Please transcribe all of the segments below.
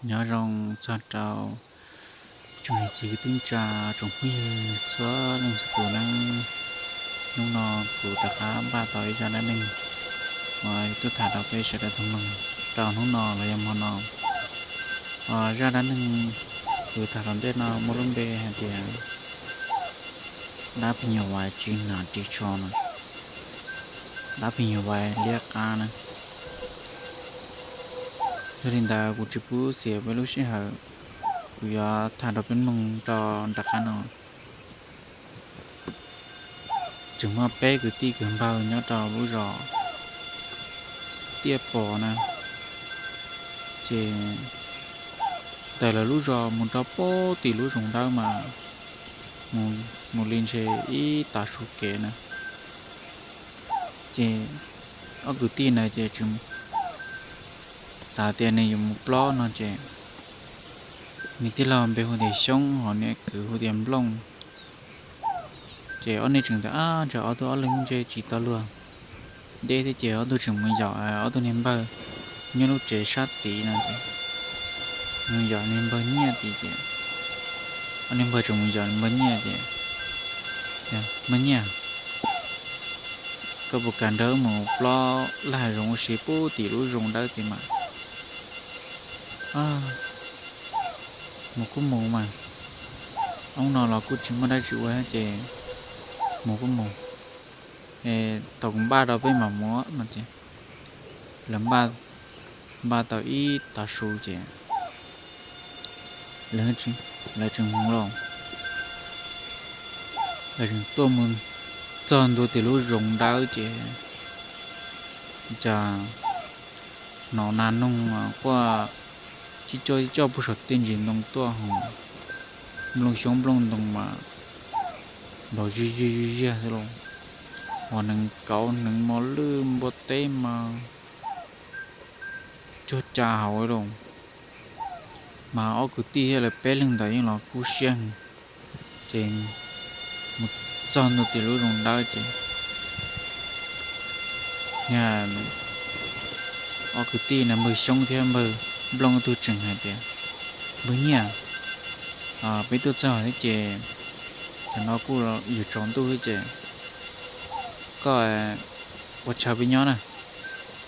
Nyob zoo txog rau tsoom niam txiv kwv tij neej tsa, tsoom phooj ywg txhua leej txhua tus nawb. Hnub no kuv rov qab npaj tau ib zaj dab neeg uas tuaj tham rau peb sawv daws tau mloog rau hnub no los yog hmo no. Zaj dab neeg kuv tham tom ntej no muaj lub npe hais tias dab phim nyuj vais tsis hnav ris tsho no, dab phim nyuj vais liab qab na. Yog li ntawd kuv tsis pub xiam peb lub sij hawm, kuv yuav tham rau peb mloog rau nram qab no. Tseem muaj peb kwv tij kwv npawg nyob rau lub zos Tiaj Pos na, ces tawm lawv lub zos mus rau pem tim lub zoov dawb mas mus li ntshe ib tav su kev na. Ces ob kwv tij ntawd ces tseem xav tias nws yuav mus plob no ces nws tij laug npe hu tias Xyoob, ho nws kwv hu tias Nplooj. Ces ob niag tseem tias, ab, ntshe ob tug ob leeg ntshe tsis tau luag deb thiab ces ob tug tseem mus yaum ob tug niag npawg nyob lub tsev sab tid no ces mus yaum niag npawg Nyiaj tid ces ob niag npawg tseem mus yaum niag npawg Nyiaj ces, Npawg Nyiaj, koj puas kam nrog wb mus plob laj zoov ua si pem tim lub zoov dawb tid mas? Mus kuj mus mas, hnub no los kuj tsis muaj dab tsi ua ces mus kuj mus. Thaum kuv npaj rau peb mam mus no ces lawv npaj tau ib tav su ces lawv tseem mus lauj. Lawv tseem tuaj mus txog ntua tim lub zoov dawb ces cas hnov nas noog quaj tib co tib co puag saum tej ntsis ntoo tuaj ho nplooj xyoob nplooj ntoo mas nrov zij zij zij ziag xwb lauj. Ho hneev kauv hneev mos lwj npua teb mas cuag cas hauv lauj. Mas ob kwv tij thiab lawv peb leeg ntawd yeej los kub siab heev ces mus txog ntua tim lub zoov dawb ces ob kwv tij na npawg Xyoob thiab npawg Nplooj ob tug tseem hais tias, Npawg Nyiaj, peb tuaj txog thiab ces tam no kuj yuav tsaus ntuj thiab ces koj ua chaw peb nyob na,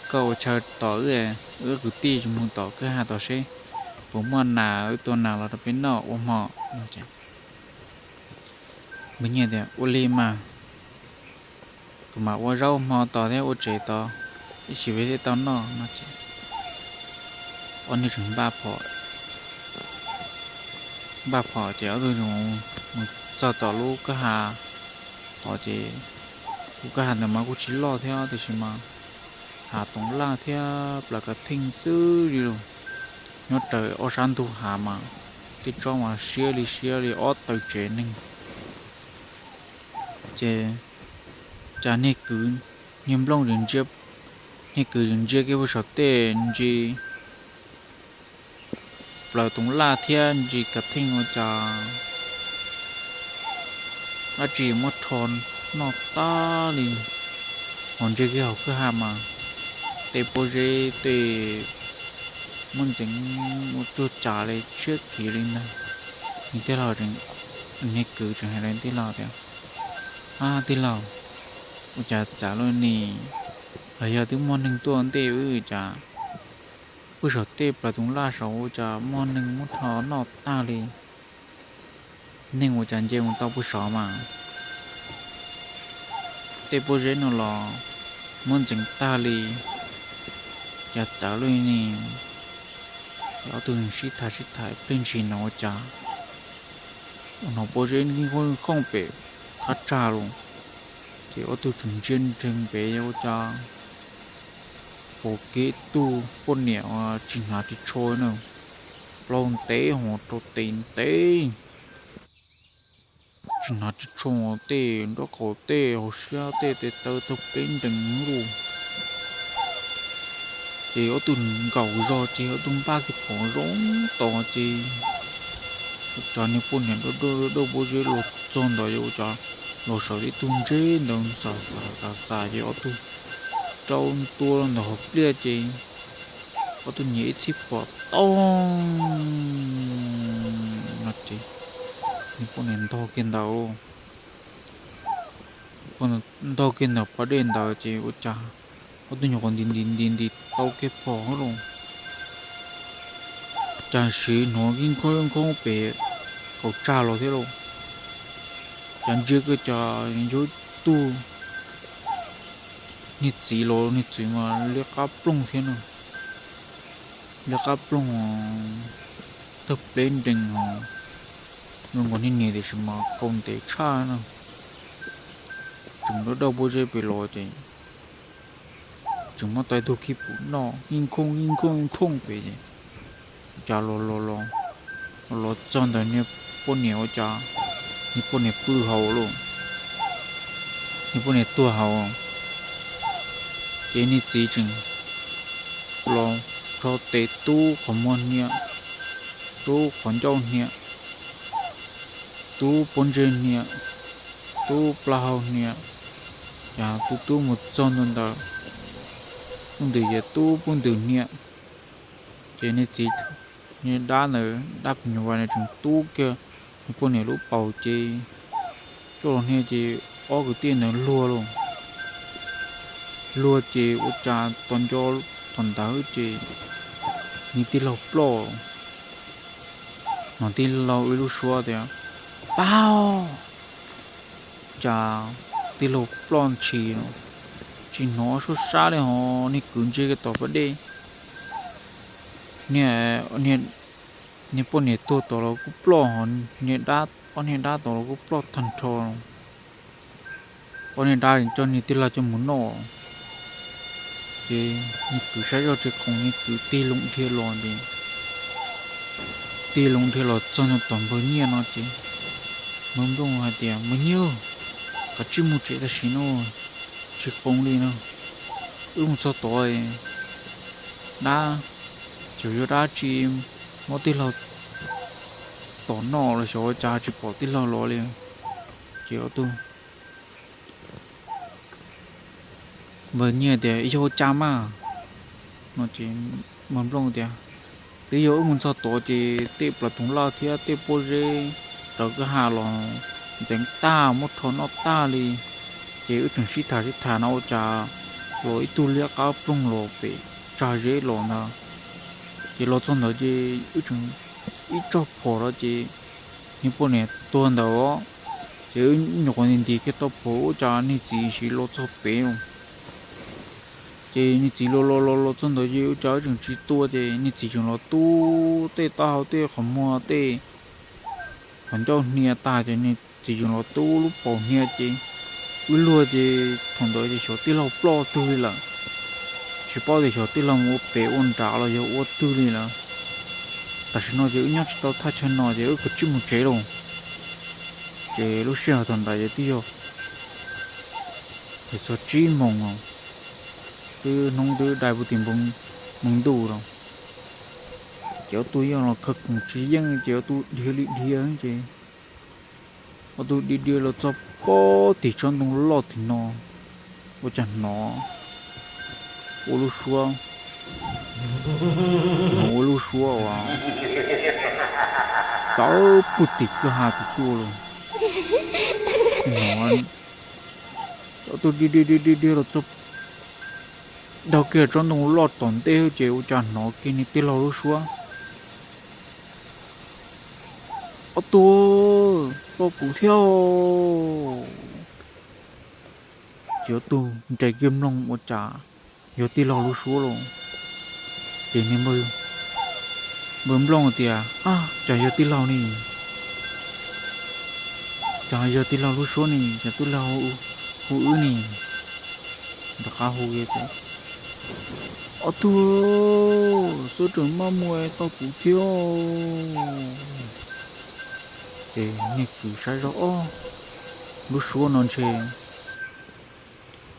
koj ua chaw tos wb, wb kwv tij mus tom kwj ha tos seb puas muaj nas, wb tua nas los rau peb noj ua hmo no ces npawg Nyiaj tias, Ua li mas, kuv mam ua zaub hmo tos thiab ua tsev tos, ib sim peb thiaj tau noj no ces ob niag tseem npaj phom, npaj phom ces ob tug mus txog tom lub kwj ha hov ces lub kwj ha ntawd mas kuj tsis loj thiab tiam sis mas hav toov laj thiab plas kav theej xwb li los, nyob raws ob sab ntug hav mas tej tsob mas siab li siab li ob taw tsev neeg. Ces cas niag kwv, niag Nplooj, niag kwv tseem ntsia kiag puag saum tej ntsis plaws toov laj thiab ntsis kav theej ua cas dab tsi muab rho noj tag li. Ho ntsia kiag hauv kwj ha mas tej pob zeb tej muaj ntxeev ua cuag cas li tshiab khiv li ntag. Nws tij laug, niag kwv tseem hais rau tij laug tias, Ab tij laug, ua cas txawv luaj ni, los yog twb muaj neeg tuaj ntej wb cas puag saum tej plaws toov laj saud ua cas muaj neeg muab rho noj tag li. Neeg ua cas nce mus tau puag saud mas tej pob zeb no los muab ntxeev tag li, cas txawv luaj li ne. Ces ob tug sib tham sib tham ib pliag ntshis no ua cas hnov pob zeb khooj pem qab tsag los, ces ob tug tseem ntsia nreeg pem ua cas pom kiag ib tug poj niam tsis hnav ris tsho na, plaub ntev ho rau tes ntev, tsis hnav ris tsho, tej nraub qaum tej hauv siab tej tes taw taug peb nrees lug. Ces ob tug nkaum zog ces ob tug npaj kiag phom zoo tos ces ua cas niag poj niam dawb dawb pob zeb los txog ntawd yuav ua cas los saum ib tug ntseb ntawd xas xas xas xas ces ob tug rau ntua ntawm hauv pliaj ces Ob tug nyias ib txhib phom tau no ces nws poj niam ntog kiag ntawd, ntog kiag ntawm pas dej ntawd ces ua cas ob tug nyuam qhuav nti nti nti nti tau kiag phom lawm, cas sim hnov nkauj nkauj pem kaum tsag los thiab lauj. Cas ntsia kiag cas yog tug niag txiv los, niag txiv mas liab qab ploog thiab no, liab qab ploog, tawg pleb nrees os, zoo nkaus niag niam tiam sis mas kaus ntev tshaj no, tseem dawb dawb pob zeb pem los ces tseem muab tau ib tug khib pum noj ib khooj ib khooj ib khooj pem ces cas los los los los txog ntawm niag poj niam ua cas niag poj niam pw hauv lauj, niag poj niam tuag hauv. Ces niag txiv tseem los rho tes tub qhov muag hnia, tub qhov ncauj hnia, tub pob ntseg hnia, tub plaub hau hnia, cas tub tub mus txog ntua ntawd, pub ntws ces tub pub ntws hnia. Ces niag txiv, niag dab ntawd, dab phim nyuj vais ntawd tseem tub kiag niag poj niam lub paus ces coj los hnia ces ob kwv tij ntawd luag lauj, luag ces ua cas tos nco tom ntawd ces niag tij laug ploj. Hnov tij laug ib lub suab tias, Pab! Cas tij laug ploj ntshis no, tsis hnov suab sab li ho niag kwv ntsia kiag tom pas dej, niag poj niam tuag tom los kuj ploj ho, niag dab, ob niag dab tom los kuj ploj tag nrho. Ob niag dab coj niag tij laug coj mus noj, ces niag kwv saib zoj tsis khoom, niag kwv tig loo dhia los ces, tig loo dhia los txog ntua tom npawg Nyiaj no ces npawg Nplooj hais tias, Npawg Nyiaj, kav tsij mus tsev tam sim no, tsis khoom li no, wb mus txog tod dab, xyov yog dab tsi muab tij laug tom noj los xyov ua cas tsis pom tij laug los li. Ces ob tug, npawg Nyiaj tias, Yog ua cas mas? No ces npawg Nplooj tias, Twb yog wb mus txog tod ces tej plas toog laj thiab tej pob zeb raws kwj ha los ntxeev tag muab rho noj tag li, ces wb tseem sib tham sib tham no ua cas los ib tug liab qab ploog los pem tsag zeb los ntag. Ces los txog ntawd ces wb tseem ib tsaug phom los ces niag poj niam tuag ntawd, ces wb nyuam qhuav nti nti kiag tau phom ua cas niag txiv siv los txog pem. Ces niag txiv los los los los txog ntawd ces ua cas wb tseem tsis tua ces niag txiv tseem los tub tej taub hau tej qhov muag tej qhov ncauj hnia tag ces niag txiv tseem los tub lub paus hnia ces wb luag ces thaum ntawd ces xyov tij laug ploj twg li lawm, tsis paub tias xyov tij laug mus ua pem ua nrad los yog ua twg li lawm. Tam sim no ces wb nyob tsis tau thaj chaw no ces wb kav tsij mus tsev lauj. Ces lub sij hawm thaum ntawd ces twb yog txog tsib moos os, twb hnub twb dai puag tim npoo ntuj lawm. Ces ob tug yeej los khawv koob tsis yeej ces ob tug dhia li dhia ces ob tug dhia dhia los txog pem tim tsob ntoo loj tim no, ua cas hnov ua lub suab, hnov ua lub suab uas txawv puag tim kwj ha tim tuaj lawm. Hnov ob tug dhia dhia dhia dhia los txog dhau kiag tsob ntoo loj tom ntej ces ua cas hnov kiag niag tij laug lub suab, Ob tug, tos kuv thiab. Ces ob tug nres kiag mloog ua cas yog tij laug lub suab lauj. Ces niag npawg Nplooj tias, Ab, cas yog tij laug ne? Cas yog tij laug lub suab ne? Cas tij laug hu wb ne? Rov qab hu tias, Ob tug, xub tseem maj mus tos kuv thiab. Ces niag kwv saib zoj, Ob, lub suab no ntshe,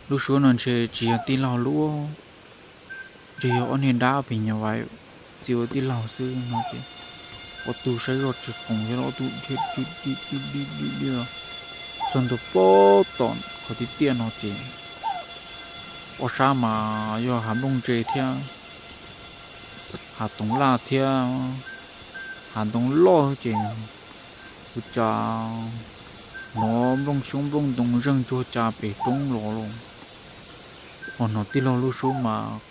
lub suab no ntshe tsis yog tij laug lub, ntshe yog ob niag dab phim nyuj vais txia ua tij laug xwb no ces ob tug saib zoj tsis khoom thiab ob tug dhia dhia dhia dhia dhia txog ntua pem tom qhov tiaj tiaj no ces ob sab mas yog hav nplooj ntse thiab hav toov laj thiab hav ntoo loj ces ua cas hnov nplooj xyoob nplooj ntoo zeeg tsuag tsa pem roob los lauj. Ho hnov tij laug lub suab mas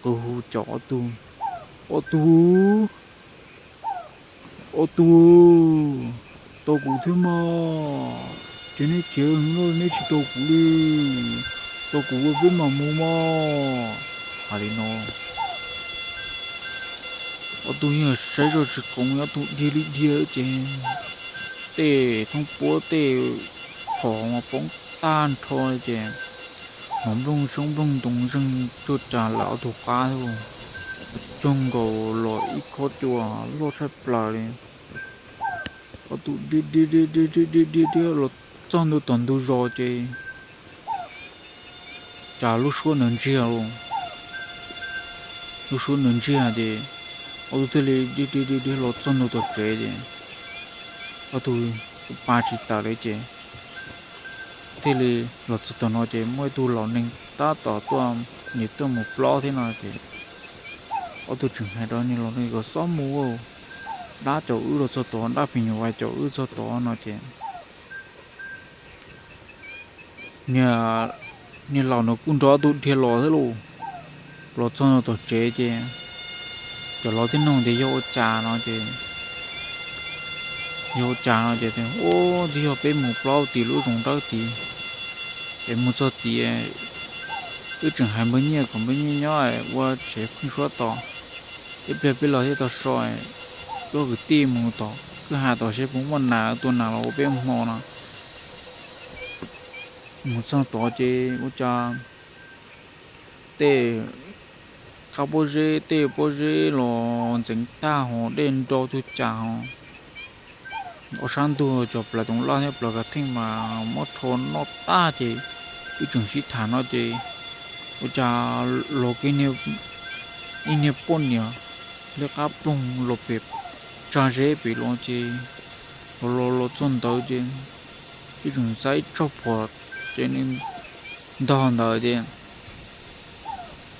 qw hu caum ob tug: Ob tug, ob tug, tau kuv thiab mog, ces neb khiav no neb tsis tau kuv li, tau kuv ua peb mam mus mog. Hais li no, ob tug yeej saib zoj tsis qoos, ob tug dhia li dhia ces tej thoob puab tej phom mas poob tag nrho ces hnov nplooj xyoob nplooj ntoo zeeg tsuag tsa lawm ob tug qab thiab, tsaug nkaus los ib khob cua loj tshaj plaws li. Ob tug dhia dhia dhia dhia dhia dhia dhia los txog ntua tom ntug zos ces cas lub suab ntawd ntsiag lauj. Lub suab ntawd ntsiag ces ob tug thiaj li dhia dhia dhia dhia los txog ntua tom tsev ces ob tug kuj pa tsis tawm li ces thiaj li los txog tom no ces muaj ib tug laus neeg tab tom tuaj, nws tuaj mus plob thiab no ces ob tug tseem hais rau niag laus neeg kom txhob mus, dab caum wb los txog tod, dab phim nyuj vais caum wb txog tod no ces niag laus no kuj nrog ob tug dhia los thiab lauj. Los txog tom tsev ces cov laus thiaj nug tias yog ua cas no ces, yog ua cas no ces, ub, twb yog peb mus plob tim lub zoov dawb tid, es mus txog tid wb tseem hais npawg Nyiaj kom npawg Nyiaj nyob ua tsev pheeb suab tos, ib pliag peb los thiaj tau so, wb kwv tij mus tom kwj ha tos seb puas muaj nas, tua nas los ua peb hmo no. Mus txog tod ces ua cas tej qab pob zeb, tej pob zeb los ntxeev tag ho dej nro tug cas ho ob sab ntug cov plaws toov laj thiab plaws kav theej mas muab rho noj tag ces wb tseem sib tham no ces ua cas los kiag ib niag poj niam liab qab ploog los pem tsa zeb pem los ces los los los txog ntawd ces wb tseem xav ib tsob phom ces nws ntog ntawd ces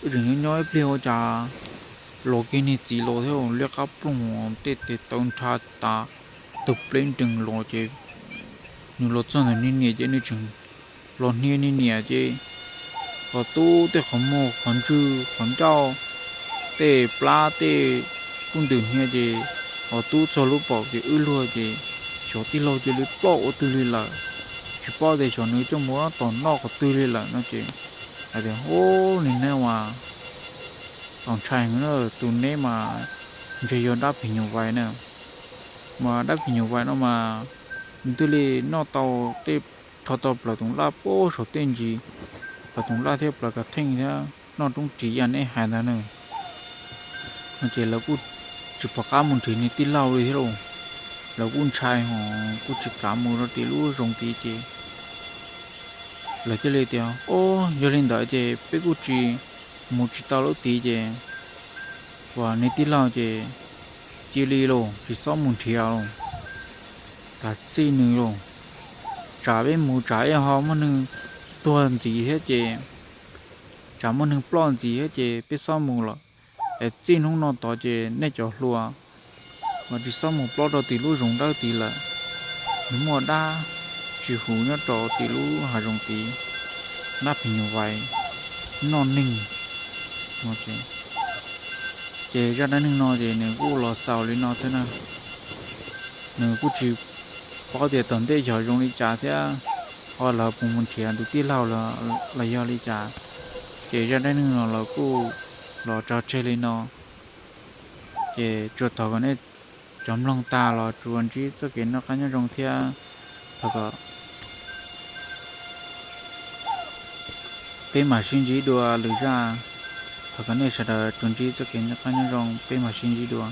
wb tseem nyob nyob ib pliag ua cas los kiag niag txiv los thiab liab qab ploog tej tes taw nrha tas tawg pleb nrees los ces nws los txog ntawm niag niam ces nws tseem los hnia niag niam ces ho tub tej qhov muag qhov ntswg qhov ncauj tej plab tej kuj ntws hnia ces ho tub txog lub paum ces wb luag ces xyov tij laug cia li ploj ua twg li lawm, tsis paub tias xyov nws coj mus tom noj qhov twg li lawm no ces hais tias, Ub, niag neb mas txaus ntshai heev na, tus neb mas ntshe yog dab phim nyuj vais na. Mas dab phim nyuj vais no mas nws thiaj li noj tau tej, rho tau plaws toov laj puag saum tej ntsis, plaws toov laj thiab plaws kav theej thiab noj roob ris yam neb hais ntawd na. No ces lawv kuj tsis pom qab mus nrhiav niag tij laug li thiab lauj. Lawv kuj ntshai ho kuj tsis kav mus rau tim lub zoov tid ces lawv thiaj li tias, Ob, yog li ntawd ces peb kuj tsis mus tsis tau lub tid ces uas niag tij laug ces cia li lauj, tsis txhob mus nrhiav lauj, kav txij nws lauj. Tsam peb mus tsam ib ho muaj neeg tuag ntxiv thiab ces, tsam muaj neeg ploj ntxiv thiab ces peb txhob mus lawm. Es txij hnub no tod ces nej cov hluas mas tsis txhob mus plob rau tim lub zoov dawb tid lawm. Nws muaj dab tsis huv nyob rau tim lub hav zoov tid, dab phim nyuj vais noj neeg. Ces zaj dab neeg no ces nws kuj los xaus li no xwb na. Nws kuj tsis paub tias tom ntej xyov zoo li cas thiab ho lawv puas mus nrhiav tus tij laug los yog li cas. Ces zaj dab neeg no los kuj los tso tseg li no. Ces tsuas thov kom nej cov mloog tag los tsuas ntsib txoj kev noj qab nyob zoo thiab thov kom peb mam sib ntsib dua lwm zaj. Thov kom nej sawv daws tsuas ntsib txoj kev noj qab nyob zoo, peb mam sib ntsib dua.